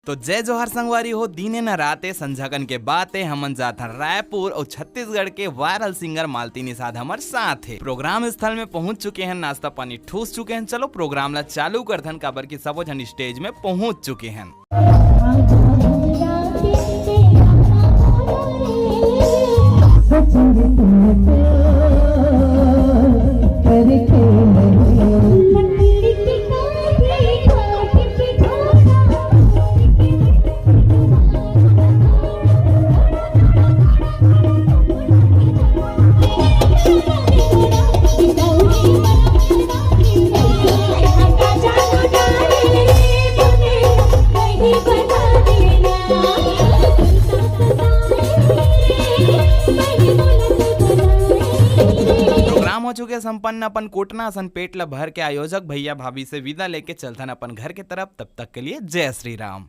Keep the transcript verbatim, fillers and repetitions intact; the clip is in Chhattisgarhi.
तो जय जोहार संगवारी हो, दिन हे न रात हे, संझा कन के बात हे, हमन जात हन रायपुर अउ छत्तीसगढ़ के वायरल सिंगर मालती निषाद हमर साथ हे। प्रोग्राम स्थल में पहुंच चुके हन, नाश्ता पानी ठूस चुके हन। चलो प्रोग्राम ला चालू करथन, काबर कि सबो झन स्टेज में पहुंच चुके हन। प्रोग्राम हो चुके संपन्न, अपन कोटना असन पेट ल भर के आयोजक भैया भाभी से विदा लेके चलथन अपन घर के तरफ। तब तक के लिए जय श्री राम।